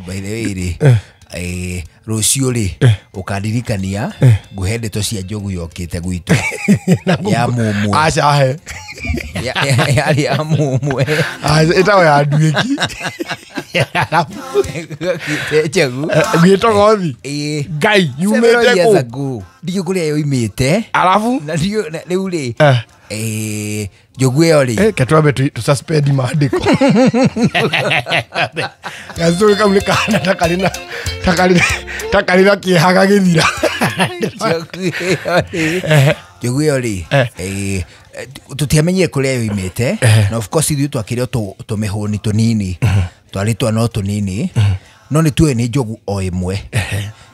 By the way rĩ, rũciũ rĩ ũkandirikania ngũhe ndeto cia njogu yokĩte gwitũ ya mũmwe. Aca he. Yarĩ ya mũmwe. Aca ĩtagwo ya nduĩki. Yokĩte njogu. Gwĩtagwo thi. Ĩĩ. Ngai Several yumĩte years kũ? ago. Ndiũĩ kũrĩa yoimĩte. Arabu Na ndiũĩ rĩu rĩ, njogu ĩyo rĩ, ke twambe tũ suspend maandĩko. Gacũrĩ kau nĩ kahana ta karĩ na ta karĩ na kĩeha gagĩthira. Njogu ĩyo rĩ, tũtiamenyire kũrĩa yoimĩte. Na of course ithuĩ twakĩrĩ o tũmĩhũni tũnini, twarĩ twana o tũnini, no nĩ tuoĩ nĩ njogu o ĩmwe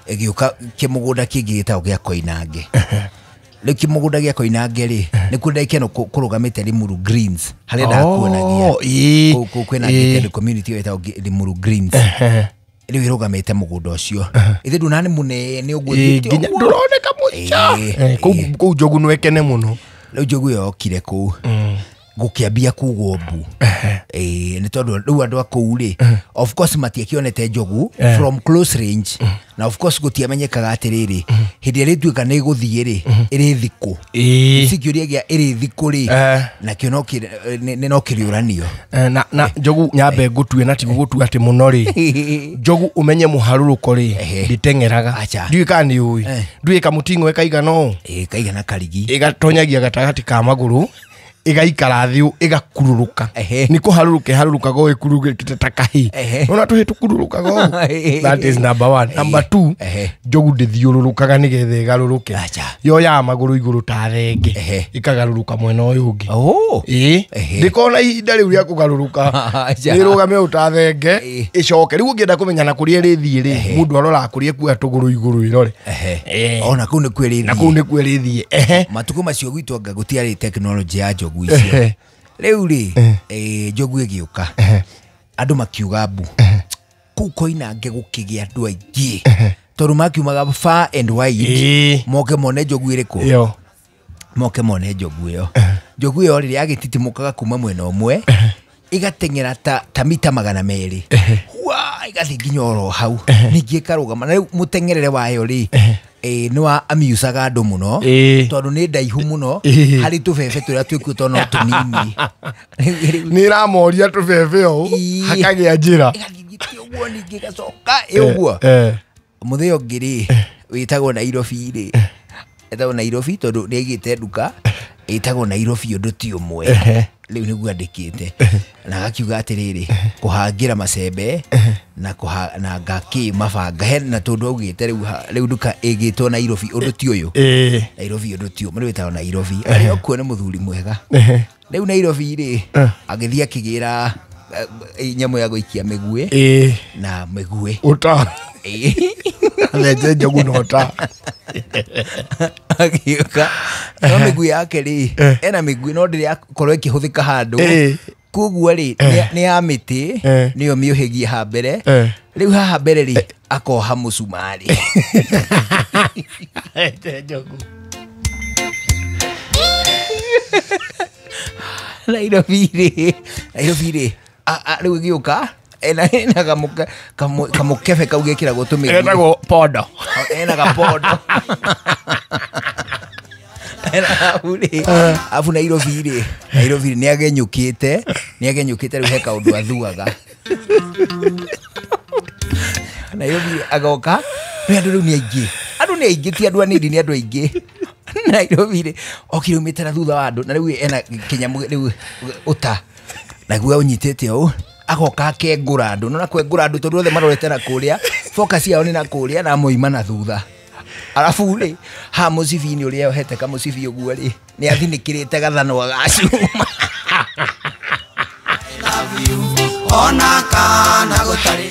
ĩgĩũka kĩmũgũnda kĩngĩ gĩtagwo gĩa Koinange. Rĩu kĩmũgũnda gĩa Koinange rĩ, nĩkuo ndagĩka ĩno kũrũgamĩte Limuru Greens harĩa ndakuonagia. Kũu kwĩna gated community ĩyo ĩtagwo Limuru Greens. Rĩu ĩrũgamĩte mũgũnda ũcio. Ithe ndũna nĩ mũnene ũguo thiĩte nginya ũguo. Ndũroneka mũico. Kũu njogu no ĩkene mũno. Rĩu njogu ĩyo yokire kũu gũkĩambia kugwo mbu. Nĩ tondũ rĩu andũ a kũu rĩ, of course matiakĩonete njogu from close range. Na of course gũtiamenyekaga atĩrĩrĩ, hĩndĩ ĩrĩa ĩtuĩka nĩ ĩgũthiĩ rĩ, ĩrĩ thikũ. Ici kĩũria gĩa ĩrĩ thikũ rĩ, nakĩo no kĩrĩũranio. Na njogu nyambe ngũtue na ti gũgũtua atĩ mũno rĩ, njogu ũmenye mũharũrũko rĩ, ndĩteng'eraga. Ndiũĩ kana nĩ ũĩ. Ndiũĩ kamũting'o ĩkaigana ũũ. Ĩkaigana karigi. Ĩgatonyagia gatagatĩ ka magũrũ, ĩgaikara thĩ ĩgakurũrũka. Nĩ kũharũrũka ĩharũrũkaga ũũ ĩkurũrũkĩte ta kahĩĩ. Ona tũhĩĩ tũkurũrũkaga ũũ. That is number one. Number two, njogu ndĩthiũrũrũkaga nĩgetha ĩgarũrũke. Yoyaga magũrũ igũrũ ta thenge, ĩkagarũrũka mwena ũyũ ũngĩ. Ndĩkona ihinda rĩu rĩa kũgarũrũka. Nĩĩrũgame ũũ ta thenge, ĩcoke. Rĩu ũngĩenda kũmenya na kũrĩa ĩrĩthiĩ rĩ, mũndũ aroraga kũrĩa ĩkuoya tũgũrũ igũrũ ĩrore. Ona kũu nĩkuo ĩrĩthiĩ. Na kũu nĩkuo ĩrĩthiĩ. Matukũ macio gwitũ anga gũtiarĩ tekinoronjĩ ya njogu icio. Rĩu rĩ, njogu ĩgĩũka. Andũ makiuga mbu. Kũu Koinange gũkĩgĩa andũ aingĩ. Tondũ makiumaga far and wide. Moke mone njogu ĩrĩkũ? Moke mone njogu ĩyo. Njogu ĩyo rĩrĩa yagĩtitimũkaga kuma mwena ũmwe, ĩgateng'era ta mita 200. Hua, ĩgathiĩ nginya oro hau. Ningĩ ĩkarũgama. Na rĩu mũteng'erere wayo rĩ, nĩ wa amusaga andũ mũno. Tondũ nĩ ndaihu mũno harĩ tũbebe tũrĩa twĩkuo tondũ no tũnini. Nĩ ĩramoria tũbebe ũũ, hakagĩa njĩra. Ĩgathiĩ gĩtĩ ũguo ningĩ ĩgacoka ĩ ũguo. Mũthenya ũngĩ rĩ, wĩtagwo Nairobi rĩ. Ĩtagwo Nairobi tondũ nĩ aigĩte nduka, ĩtagwo Nairobi ũndũ ti ũmwe. Rĩu nĩguo andĩkĩte. Na agakiuga atĩrĩrĩ, kũhangĩra macembe na na ngakĩ mabanga. He na tondũ augĩte rĩu nduka ĩgĩtwo Nairobi ũndũ ti ũyũ. Nairobi ũndũ ti ũyũ, rĩu ĩtagwo Nairobi. Arĩa okuo nĩ mũthuri mwega. Rĩu Nairobi rĩ, agĩthiĩ akĩgĩra nyamũ ya gũikia mĩguĩ. Na mĩguĩ. Ũta. Athece njogu na ũta. Agĩũka. No mĩguĩ yake rĩ, ena mĩguĩ no ndĩrĩ yakorwo ĩkĩhũthĩka handũ. Koguo rĩ, nĩ ya mĩtĩ, nĩyo mĩũhĩgie ha mbere. Rĩu haha mbere rĩ, akoha mũcumarĩ. Nairobi rĩ, Nairobi rĩ, rĩu ĩgĩũka, ena kamũkebe kau gekĩragwo tũmĩguĩ. Etagwo pondo. Ena gapondo. Ena hau rĩ, arabu Nairobi rĩ, Nairobi rĩ, nĩagenyũkĩte, nĩagenyũkĩte rĩu he kaũndũ athuaga. Nairobi agoka, nĩ andũ rĩu nĩ aingĩ. Andũ nĩ aingĩ, ti andũ anini, nĩ andũ aingĩ. Nairobi rĩ, okire umĩte na thutha wa andũ, na rĩu ena kĩnyamũ rĩu ũta. Naguo ũnyitĩte ũũ, agoka akengũra andũ. Nona kwengũra andũ tondũ othe marorete na kũrĩa, focus yao nĩ na kũrĩa na moima na thutha. Arabu rĩ, ha mũcibi-inĩ ũrĩa ohete kamũcibi ũguo rĩ, nĩ athinĩkĩrĩte gathanwa ga cuma. Ona kana gũtarĩ.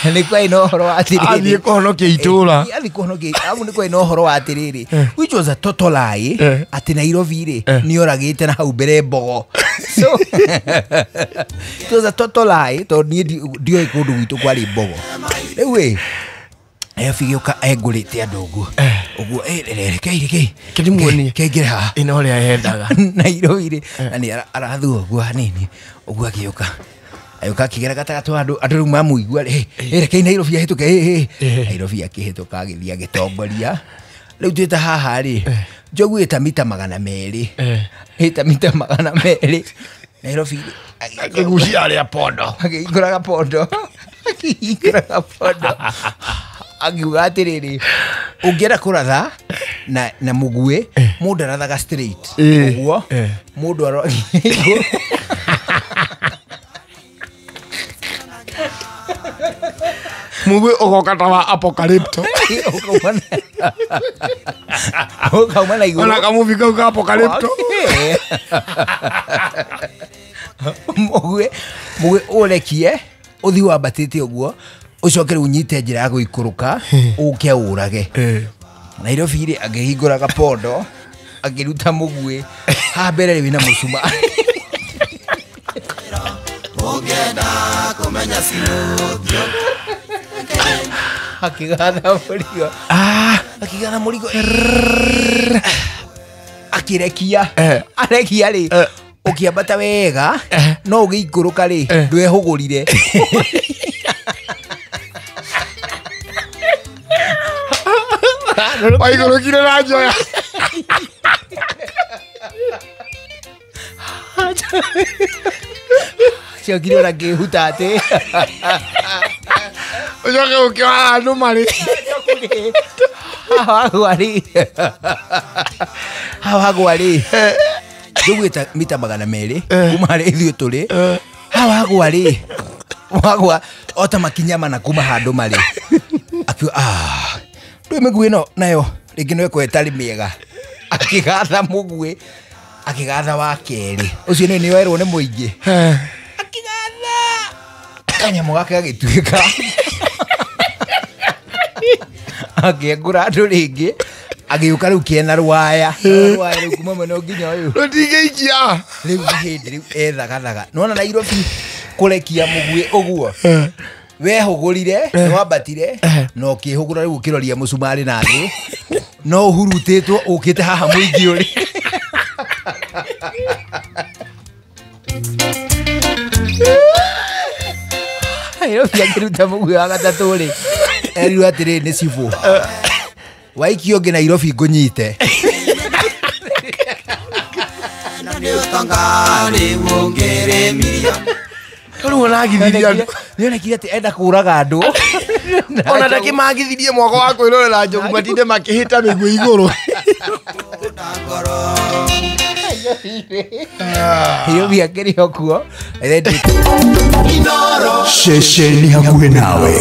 Nĩ kwarĩ na ũhoro wa atĩrĩrĩ. Athiĩ kũhonokia itũũra. Athiĩ kũhonokia, arabu nĩ kwarĩ na ũhoro wa atĩrĩrĩ, which was a total lie, atĩ Nairobi rĩ, nĩ oragĩte na hau mbere mbogo. So, it was a total lie, tondũ niĩ ndioĩ kũndũ gwitũ kwarĩ mbogo. Rĩu ĩ, Nairobi gĩũka engũrĩte andũ ũguo. Ũguo, rekei, rekei. Kĩndĩmuonie. Kengere haha. Ĩno ũrĩa yendaga. Nairobi rĩ, na nĩ arathua ũguo hanini, ũguo agĩũka. Agĩũka akĩgera gatagatĩ wa andũ andũ rĩu mamũigua rĩ, rekei Nairobi ahĩtũke. Nairobi akĩhĩtũka agĩthiĩ agĩtongoria. Rĩu twĩta haha rĩ, njogu ĩta mita 200. Ĩta mita 200. Nairobi akĩgucia arĩa pondo. Akĩhingũraga pondo. Akĩhingũraga pondo. Akiuga atĩrĩrĩ, ũngĩenda kũratha na mũguĩ, mũndũ arathaga straight. Ũguo mũndũ aroragia mũguĩ ũgoka ta wa Apocalypto. Ũkauma na igũrũ. Ona kamuvi kau ka Apocalypto. Mũguĩ ũrekie ũthiĩ wambatĩte ũguo, ũcoke rĩu ũnyite njĩra ya gũikũrũka ũke ũrage. Nairobi rĩ akĩhingũraga pondo akĩruta mũguĩ haha mbere rĩ wĩna mũcuma. Akĩgatha mũrigo. Akĩgatha mũrigo. Akĩrekia. Arekia rĩ ũkĩambata wega no ũgĩikũrũka rĩ ndwehũgũrire. Waikũrũkire na njoya. Ciokire ona ngĩhuta atĩ. Ũcoke ũkĩoha handũ marĩ. Haha wagwa rĩ. Haha wagwa rĩ. Njogu ĩta mita 200 kuma harĩa ithuĩ tũrĩ. Haha wagwa rĩ. Wagwa o ta makinya mana kuma handũ marĩ. Akiuga ndũĩ mĩguĩ ĩno nayo rĩngĩ no ĩkorwo ĩtarĩ mĩega. Akĩgatha mũguĩ, akĩgatha wa kerĩ. Ũcio nĩ werwo nĩ mũingĩ. Akĩgatha kanyamũ gake gagĩtuĩka. Akĩengũra andũ rĩngĩ, agĩũka rĩu kĩena rwaya. Rwaya rĩu kuma mwena nginya ũyũ. Rũtingĩikia. Rĩu nĩ hĩndĩ rĩu ethagathaga. Nĩwona Nairobi kũrekia mũguĩ ũguo. Wehũgũrire, nĩwambatire, na ũkĩhũgũra rĩu ũkĩroria mũcumarĩ na thĩ. No ũhurutĩtwo ũkĩte haha mũingĩ ũrĩ. Nairobi akĩruta mũguĩ wa gatatũ rĩ, erirwo atĩrĩrĩ nĩ cibũ. Waikio ũngĩ Nairobi ngũnyite. Rĩu onagithirie andũ. Nĩonekire atĩ enda kũraga andũ. Ona ndakĩmagithirie mwaka wa kwĩrorera njogu matinde makĩhĩta mĩguĩ igũrũ. Nairobi akĩrĩ o kuo. Ceceni hakuhĩ nawe.